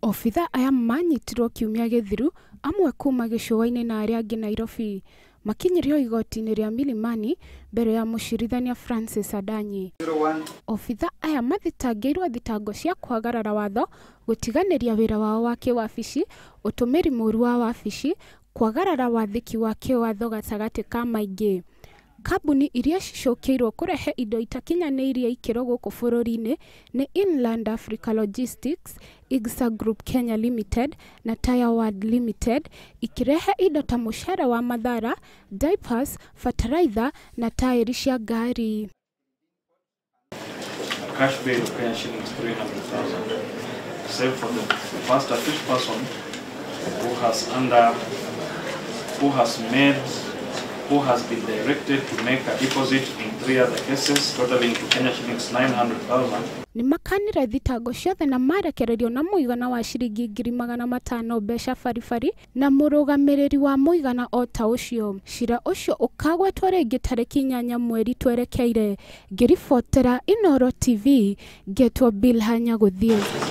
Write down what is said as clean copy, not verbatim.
Obithaa aya manyitirwo kiumia gĩthiru, amwe kuma gĩcũa-inĩ na arĩa angĩ Nairobi. Makinyirio igoti-inĩ rĩa Milimani mbere ya mũcirithania Francis Adanyi. Obithaa aya mathitangĩirwo thitango cia kwagarara watho, gũtiganĩria wĩra wao wa kĩwabici, ũtũmĩri mũru wa wabici, kwagarara wathĩki wa kĩwatho gatagatĩ ka maingĩ. Kambuni iria cicũkĩirwo kũrehe indo itakinyanĩirie ikĩro gũkũ bũrũri-inĩ nĩ Inland Africa Logistics, Igsa Group Kenya Limited na Tyre World Limited, ikĩrehe indo ta mũcere wa Mathara, diapers, bataraitha na taĩri cia ngari. A cash bail of Kenya shillings 300,000, save for the first accused person who has been directed to make a deposit in 3 other cases totaling to Kenya shillings 900,000. Nĩ makanire thitango ciothe na marekererio na mũigana wa ciringi 500,000 mbeca baribari na mũrũgamĩrĩri wa mũigana o ta ũcio. Cira ũcio ũkagwetwo rĩngĩ tarĩki 8 mweri twerekeire. Ngĩribotera Inooro TV, ngetwo Bilha Nyagũthiĩ.